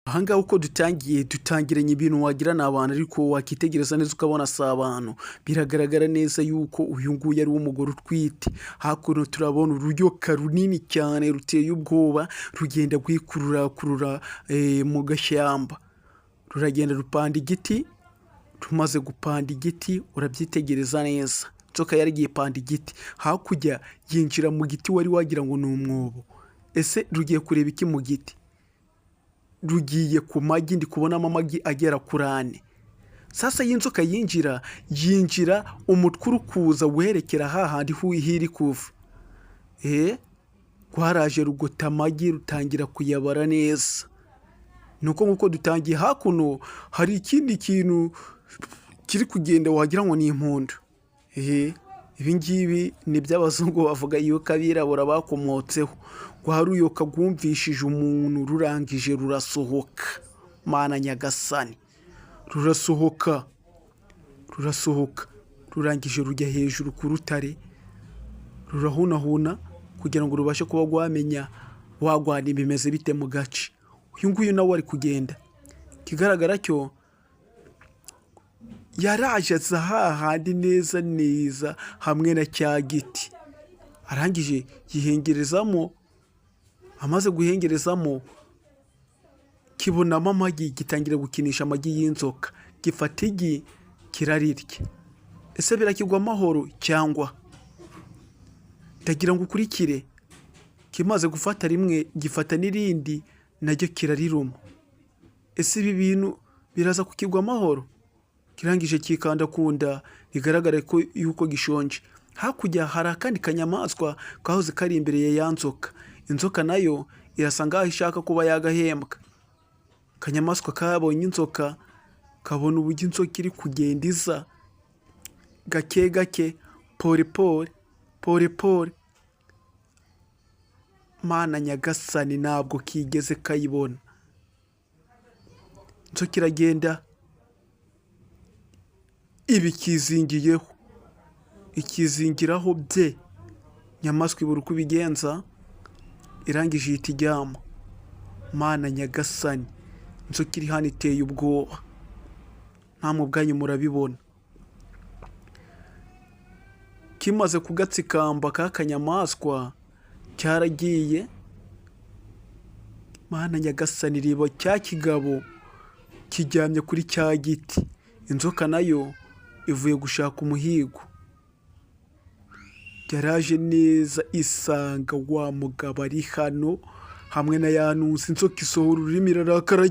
Ahangaha uko dutangiye, dutangiranye ibintu wagira ni abantu, ariko wakitegereza neza ukabona si abantu. Biragaragara neza yuko uyu nguyu ari umugore utwite. Hakuno turabona uruyoka runini cyane ruteye ubwoba, rugenda rwikururakurura mu gashyamba. Ruragenda rupanda igiti, rumaze gupanda igiti urabyitegereza neza. Inzoka yaragiye ipanda igiti, hakurya yinjira mu giti wari wagira ngo ni umwobo. Ese rugiye kureba iki mu giti? Rugiye ku magi, ndi kubonamo amagi agera kuri ane. Sasa iyo inzoka yinjira, yinjira umutwe uri kuza werekera hahandi hiri kuva. Rwaraje rugota amagi, rutangira kuyabara neza. Ni uko nguko dutangiye. Hakuno hari ikindi kintu kiri kugenda wagira ngo ni impundu. Ibi ngibi ni iby'abazungu bavuga yuko abirabura bakomotseho. Rwa ruyoka rwumvishije umuntu, rurangije rurasohoka. Mana nyagasani! Rurasohoka, rurasohoka, rurangije rujya hejuru ku rutare, rurahunahuna kugira ngo rubashe kuba rwamenya wagwana bimeze bite mu gace. Uyu nguyu nawe ari kugenda. Ikigaragara cyo yaraje aza hahandi neza neza hamwe na cya giti. Arangije yihengerezamo, amaze guhengerezamo kibonamo amagi, gitangira gukinisha amagi y'inzoka. Gifata igi kirarirya. Ese birakigwa amahoro cyangwa? Ndagira ngo ukurikire. Kimaze gufata rimwe, gifata n'irindi naryo kirariruma. Ese ibi bintu biraza kukigwa amahoro? Kirangije kikanda ku nda, bigaragare ko yuko gishonje. Hakurya hari akandi kanyamaswa kahoze kari imbere ya ya nzoka. Inzoka nayo irasa nkaho ishaka kuba yagahembwa. Akanyamaswa kabonye inzoka, kabona uburyo inzoka iri kugenda iza gake gake, pole pole, pole pole. Mana nyagasani, ntabwo kigeze kayibona. Inzoka iragenda iba ikizingiyeho, ikizingiraho bye. Inyamaswa ibura uko ibigenza, irangije ihita iryama. Mana nyagasani, inzoka iri hano iteye ubwoba, namwe ubwanyu murabibona. Kimaze kugatsikamba ka kanyamaswa cyaragiye. Mana nyagasani, reba cya kigabo kiryamye kuri cya giti. Inzoka nayo ivuye gushaka umuhigo. Yaraje neza isanga wa mugabo ari hano hamwe na ya ntusi. Inzoka isohora ururimi, irarakara.